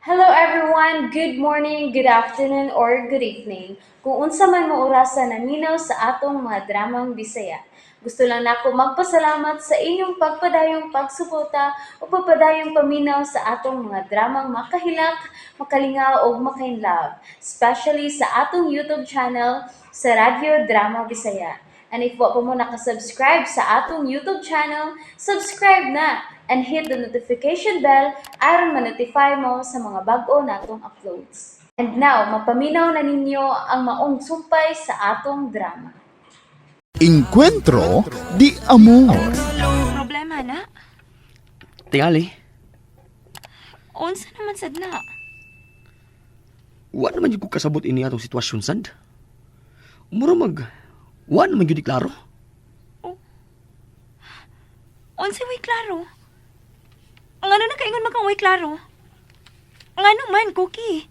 Hello everyone! Good morning, good afternoon, or good evening. Kung unsa man mo orasa naminaw sa atong mga dramang Bisaya. Gusto lang nako magpasalamat sa inyong pagpadayong pagsuporta o pagpadayong paminaw sa atong mga dramang makahilak, makalingaw ug makainlove, especially sa atong YouTube channel sa Radyo Drama Bisaya. And if wa pa mo nakasubscribe sa atong YouTube channel, subscribe na and hit the notification bell aron ma-notify mo sa mga bag-o natong uploads. And now, mapaminaw na ninyo ang maong sumpay sa atong drama. Encuentro de Amor. Problema na? Tingali, Unsa naman sad na? wa naman jud ko kasabot ini atong sitwasyon sad. Mura mag wa naman jud klaro. Unsa way klaro? Ang ano na kaingon man kang way klaro? Ang ano man, Cookie?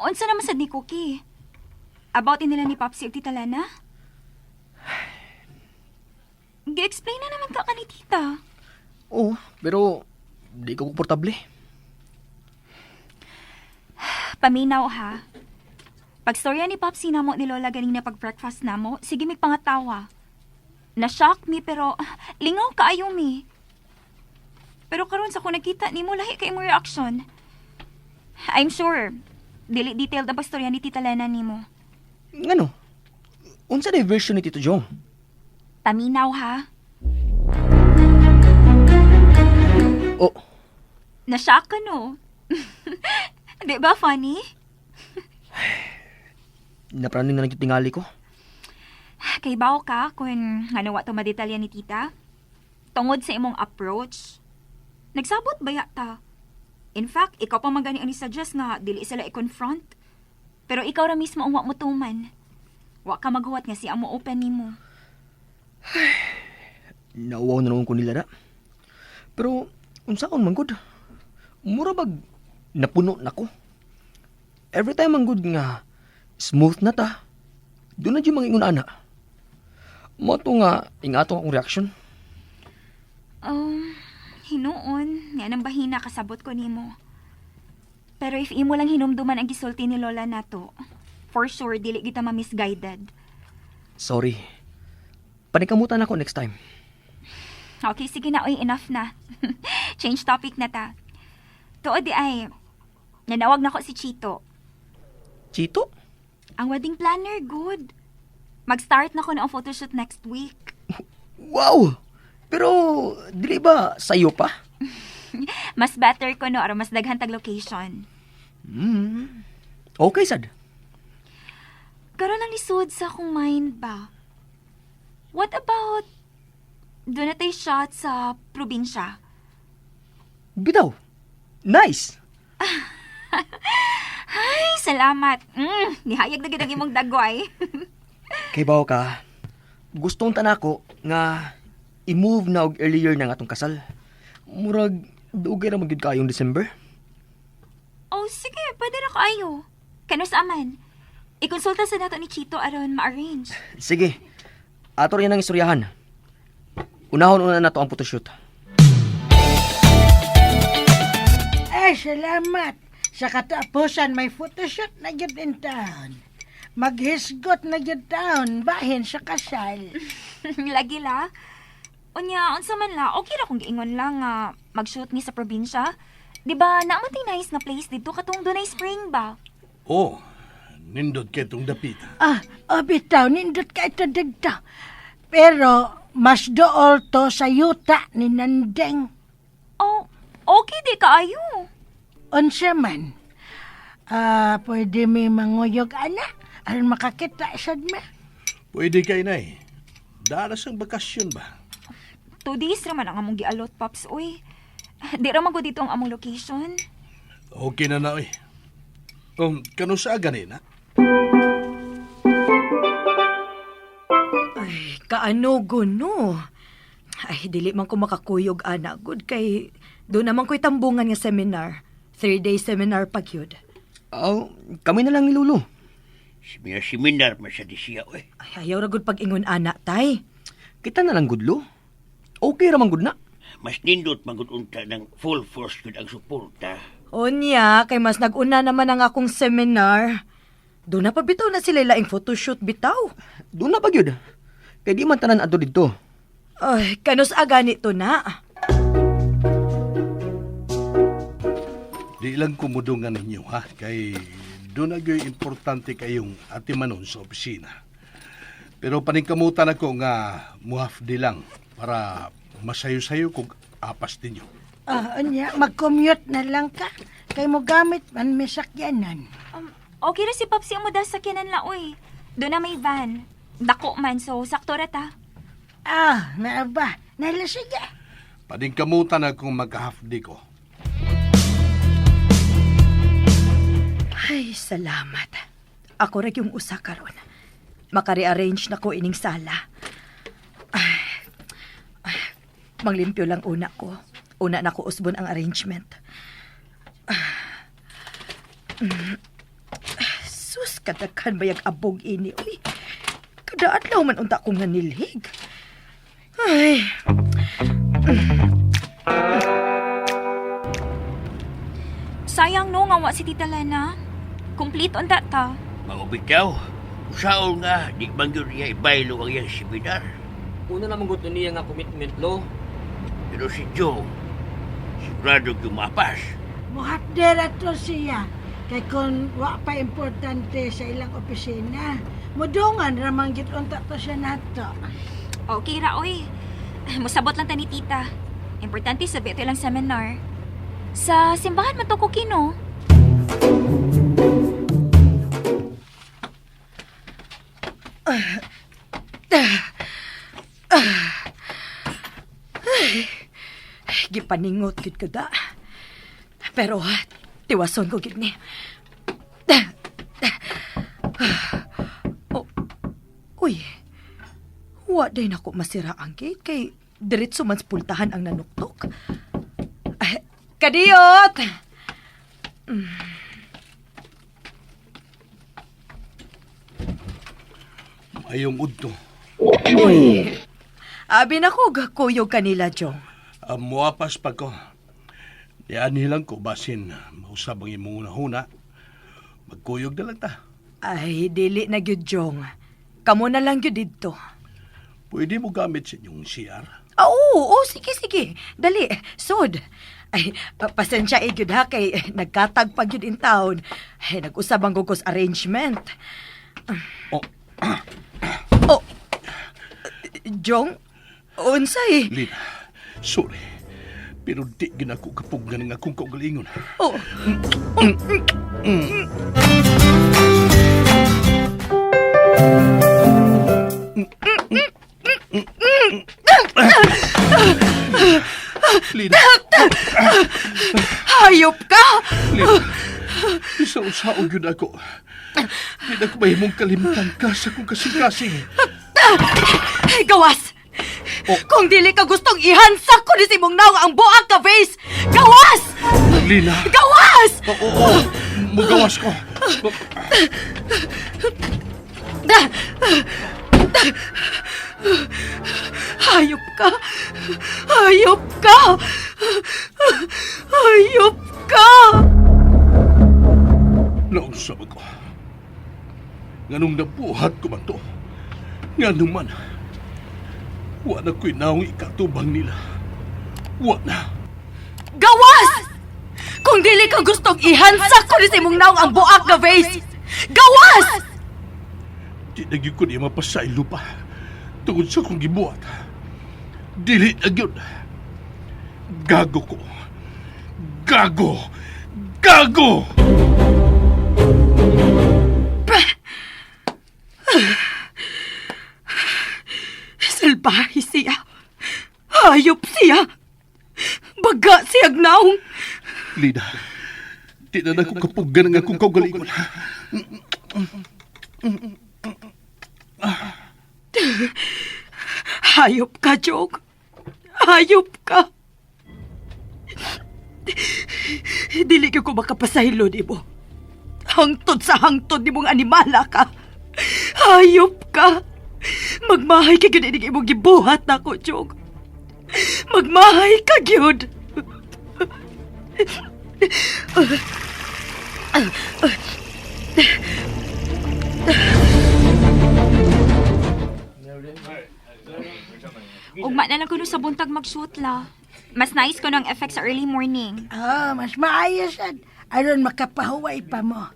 Unsa naman sad ni Cookie? About nila ni Popsi ug Tita Lena? Gi-explain na naman ka ni Tita. Oo, pero di ko komportable. Paminaw ha. Pagstorya ni Popsi namo ni Lola ganina pag breakfast namo, sige mig pangatawa. Na-shock mi pero lingaw kaayo mi. Pero karon sa ko nakita nimo lahi kay mo reaction. I'm sure dili detailed ang pagstorya ni Tita Lena nimo. Ngano? Unsa na version ni Tito Jong? Paminaw ha. Oh, Na-shock ka no? Di ba funny? Napraning na lang yung tingali ko. Kay bawo ka kung ano wa to madetalya ni Tita? Tungod sa imong approach. Nagsabot ba ta? In fact, ikaw pa man gani ang ni-suggest nga dili sila i-confront. Pero ikaw ra mismo ang wa mo tuman. Wa ka maghuwat nga siya mo open nimo. Nauwaw na naman ko nila na. Pero unsaon man gud? Mura bag napuno na ko. Every time man gud nga smooth na ta, doon na jud mga ana. Mao to nga ingato akong reaction. Hinuon, nga nang bahina kasabot ko nimo. Pero if imo lang hinumduman ang gisulti ni Lola nato, for sure dili kita ma-misguided. Sorry. Panikamutan ako next time. Okay, sige na, oy, enough na. Change topic na ta. Tuod di ay, nanawag na ko si Chito. Chito? Ang wedding planner, good. Mag-start na ko na ang photoshoot next week. Wow! Pero dili ba sayo pa? Mas better ko no, aron mas daghan tag location. Okay sad. Karon ang lisod sa akong mind ba? What about doon na tayo shot sa probinsya? Bitaw. Nice. Ay, salamat. Nihayag na gid ang imong dagway. Kay bawo ka, gustong tanako nga i-move na og earlier na nga atong kasal. Murag dugay ra man gyud kayong December. Oh, sige, pwede ra kaayo. Kanus aman. Ikonsulta sa nato ni Chito aron ma-arrange. Sige. Ato rin ang istoryahan. Unahon una na to ang photoshoot. Ay, salamat. Sa katapusan, may photoshoot na gyud in town. Maghisgot na gyud taon, bahin sa kasal. Lagi la. Unya, unsa man la, okay ra kung giingon lang nga mag-shoot ni sa probinsya. Di ba, naa man tay nice nga place dito katong dunay spring ba? Oh, nindot kay itong dapita. Ah, oh, bitaw, nindot ka ito dito. Pero, mas dool to sa yuta ni Nandeng. Oh, okay di kaayo. Unsa man. Ah, pwede may manguyog, ana. Aron makakita sad ma. Pwede kay nay. Daras ang bakasyon ba? 2 days ra man ang among gialot, Paps, uy. Di ra man gud dito ang among location. Okay na na, oy. Kano sa ganina? Ay, kaano guno. Ay, dili man ko makakuyog, ana. Good kay, doon naman ko'y tambungan nga seminar. 3-day seminar pag yun. Oh, kami na lang ni Lolo. Seminar, seminar man sa di siya, oy. Ay, ayaw ra gud pag-ingon, ana, tay. Kita na lang gudlo. Okay ra man gud na. Mas nindot magud unta ng full force gud ang suporta. Unya, kay mas nag-una naman ang akong seminar. Doon na pa bitaw na sila laing photoshoot bitaw. Doon na pa gyud. Kay di man tanan adto didto. Ay, kanus agani to na. Di lang kumudungan ninyo ha, kay doon na gyoy importante kayong atimanon sa opisina. Pero paningkamutan ako nga muhaf di lang para masayo-sayo kog apas ninyo. Ah, unya, mag-commute na lang ka. Kay mo gamit man may sakyanan. Okay ra si Popsi ang muda sa kinan la, oy. Doon na may van. Dako man, so sakto ra ta. Ah, naa ba? Nala sige. Paningkamutan akong magka-half day ko. Ay, salamat. Ako ra yung usa karon. Makarearrange na ko ining sala. Ay, ay, manglimpyo lang una ko. Una na ko usbon ang arrangement. Ah, mm. Sus, kadaghan bayag abog ini. Uy, kada adlaw man unta ko nga nilhig. Ay, Sayang no nga wa si Tita Lena. Complete on that ta. Mga bitaw, usaon nga, di man yun niya ibaylo ang iyang seminar. Una na man gud niya nga commitment lo. Pero si Joe, sigurado gumapas. Muhapdera to siya. Kay kung wa pa importante sa ilang opisina, mudungan ramang gid unta to siya nato. Okay ra, oy. Musabot lang ta ni Tita. Importante sa ito lang seminar. Sa simbahan man to ko kino. Gipaningot gid ko da. Pero tiwason ko gid ni. Oh, uy. Wa day nako masira ang gate kay diretso man sa pultahan ang nanuktok. Ay, kadiyot! Ayong udto. Uy. Abi nako gakuyog kanila, Jong. Muapas pa ko. Diyan nilang ko basin mausab ang imong una-huna. Magkuyog na lang ta. Ay, dili na gyud, Jong. Kamo na lang gyud didto. Pwede mo gamit sa inyong CR. Ah, oo, oo, sige, sige. Dali, sod. Ay, pasensya eh, gyud ha, kay nagkatag pa gyud in town. Ay, nag-usab ang gugos arrangement. Oh, Oh, Jong, unsay? Lina, sorry. Pero di ginako kapugnan ng akong kaugalingon. Oh, Lina, hayop ka! Lina, isaw-saog yun ako. Di na ko mahimong kalimtan ka sa kong kasing-kasing. Ay, gawas! Oh. Kung dili ka gustong ihansak ko ni si mong naong ang buang ka face! Gawas! Lina, Gawas! oo, oo, mugawas ko. Hayop ka! Hayop ka! Hayop ka! Naunsa ba ko? Nganong nabuhat ko man to? Nganong man? Wa na ko'y naong ikatubang nila. Wa na. Gawas! Kung dili ka gustong ihansak ko ni si mong naong ang buak nga vase! Gawas! Di na gyud ko niya mapasaylo pa. Tungod sa kong gibuhat. Dili na gyud. Gago ko. Gago! Gago! Salbahe siya. Hayop siya. Baga siyag naong. Lina, di na nako kapuggan ang akong kaugalingon. Hayop ka, Jog. Hayop ka. Dili ka ko makapasaylo ni mo. Hangtod sa hangtod ni mong animala ka. Hayop ka. Magmahay ka gyud inig imong gibuhat nako, Jog. Magmahay ka gyud. Ugma na lang kuno sa buntag mag-shoot la. Mas nice ko ang effect sa early morning. Ah, mas maayos ad. Aron makapahuway pa mo.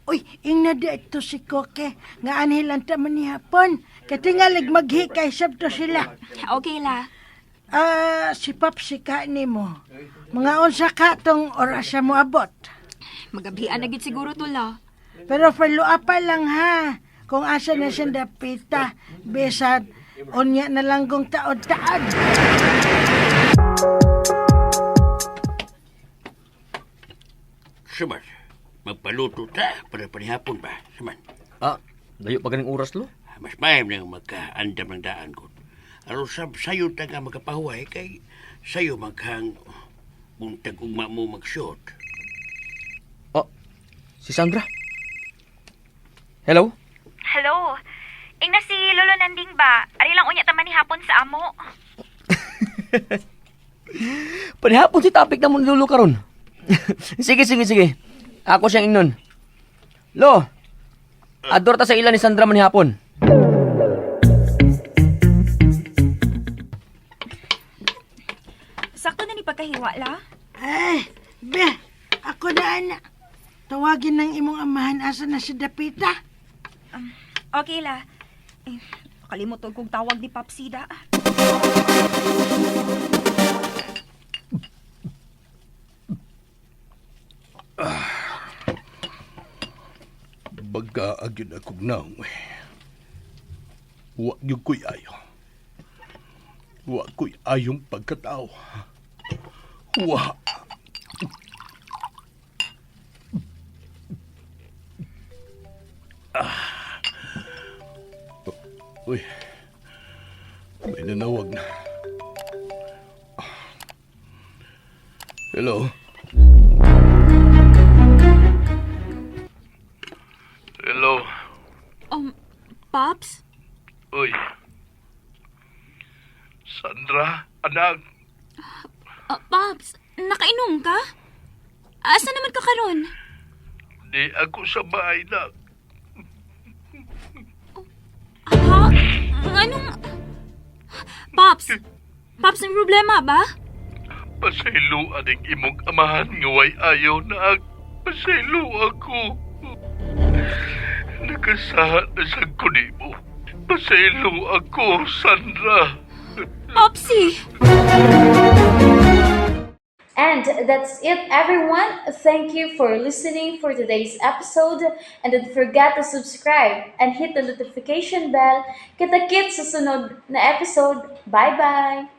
Uy, ingna di ito si Koke. Nga anhilan ta man ni hapon. Katingalig maghikay sabto sila. Okay la. Ah, si Papsi ka ni mo. Mga unsa ka tong orasa mo abot. Magabian na gid siguro to la. Pero follow up pa lang ha. Kung asa na siya dapita, besad, unya na lang kong taod-taod. Suman, magpaluto ta para panihapon ba? Suman, Ah, layo pa ganing oras lo. mas mayam nang magkaandam ng daan ko. Aron sab sayo ta nga makapahuway kay sayo maghang buntag ugma mo mag-shot. Oh, si Sandra. Hello? Hello. Ingna si Lolo Nanding ba? Ari lang unya taman ni hapon sa amo. Panihapon si topic na mo ni Lolo karon. Sige, sige, sige. Ako siyang ingnon. Lo, ador ta sa ila ni Sandra manihapon. Sakto na ni pagkahiwa la. Ay, be, ako na anak. Tawagin ng imong amahan asa na si Dapita. Okay la. Eh, kalimot og kong tawag ni Papsi da. Baga agyon akong naong. Wa gyud ko'y ayo. Wa ko'y ayong pagkatao. Wa. Ah. Uy. May nanawag na. Hello? Hello? Pops? Uy. Sandra, anak. Pops, nakainom ka? Asa naman ka karon? Di ako sa bahay na. Ha? Anong... Pops! Pops, may problema ba? Pasaylo aning imong amahan nga way ayaw na ag. Pasaylo ako. Nakasahat na sa kunimo. Pasaylo ako, Sandra. Popsy! And that's it, everyone. Thank you for listening for today's episode. And don't forget to subscribe and hit the notification bell. Kita-kits sa sunod na episode. Bye-bye!